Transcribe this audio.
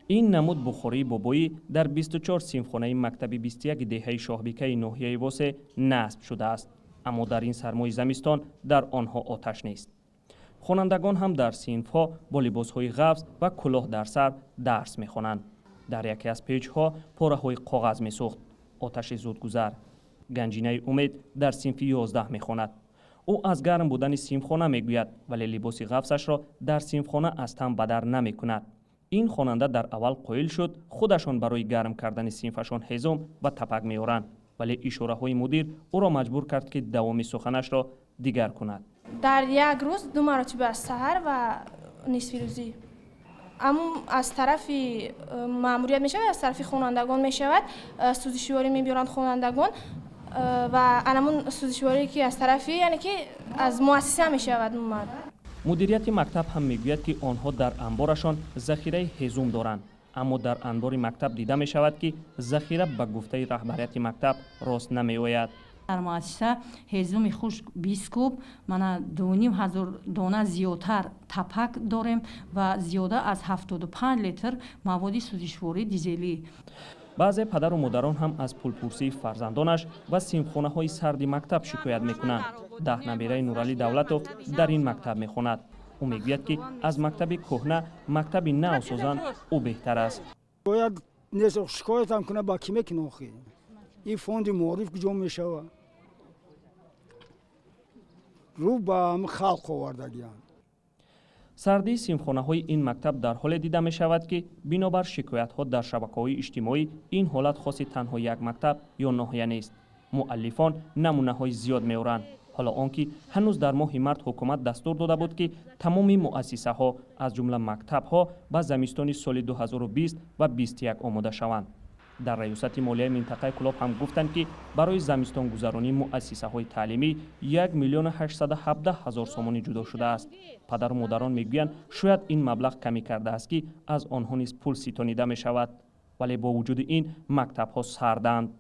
Ин намуд бухории бобоӣ дар 24 синфхонаи мактаби 21 деҳаи Шоҳбикаи ноҳияи Восе насб шудааст, аммо дар ин сармои замистон дар онҳо оташ нест. Хонандагон ҳам дар синфҳо бо либосҳои ғафз ва кӯлоҳ дар сар дарс мехонанд. Дар яке аз печҳо пораҳои коғаз месӯхт. Оташи зудгузар. Ганҷинаи Умед дар синфи 11 мехонад. Ӯ аз гарм будани синфхона мегӯяд, вале либоси ғафзашро дар синфхона аз тан ба дар намекунад. Ин хонанда дар аввал қоил шуд, худашон барои гарм кардани синфашон ҳезум ва тапак меоранд, вале ишораҳои мудир ӯро маҷбур кард, ки давоми суханашро дигар кунад. Дар як рӯз ду маротиба, саҳар ва нисфирӯзӣ. Аммо аз тарафи маъмурият мешавад, аз тарафи хонандагон мешавад, сӯзишворӣ мебиёранд хонандагон ва анамун сӯзишворӣ, ки аз тарафи, яъне ки аз муассиса мешавад умуман. Мудирияти мактаб ҳам мегӯяд, ки онҳо дар анборашон захираи ҳезум доранд, аммо дар анбори мактаб дида мешавад, ки захира ба гуфтаи раҳбарияти мактаб рост намеояд. Дар муассиса ҳезуми хушк 20 куб, мана 2500 дона зиёдтар тапак дорем ва зиёда аз 75 литр маводи сӯзишворӣ дизелӣ. Баъзе падару модарон ҳам аз пулпурсии фарзандонаш ва синфхонаҳои сарди мактаб шикоят мекунанд. 10 набераи Нуралӣ Давлатов дар ин мактаб мехонад. Ӯ мегӯяд, ки аз мактаби кӯҳна мактаби нав созанд, ӯ беҳтар аст. Бояд нест, шикоятам куна, ба кӣ мекунӣ охи? Ин фонди маориф куҷо мешавад? Рӯ ба халқ овардагиянд. Сардии синфхонаҳои ин мактаб дар ҳоле дида мешавад, ки бинобар шикоятҳо дар шабакаҳои иҷтимоӣ ин ҳолат хоси танҳо як мактаб ё ноҳия нест. Муаллифон намунаҳои зиёд меоранд. Ҳоло он ки ҳанӯз дар моҳи март ҳукумат дастур дода буд, ки тамоми муассисаҳо, аз ҷумла мактабҳо, ба замистони соли 2020 ва 21 омода шаванд. Дар раёсати молияи минтақаи Кӯлоб ҳам гуфтанд, ки барои замистонгузаронии муассисаҳои таълимӣ 1 817 000 сомонӣ ҷудо шудааст. Падару модарон мегӯянд, шояд ин маблағ камӣ кардааст, ки аз онҳо низ пул ситонида мешавад, вале бо вуҷуди ин мактабҳо сарданд.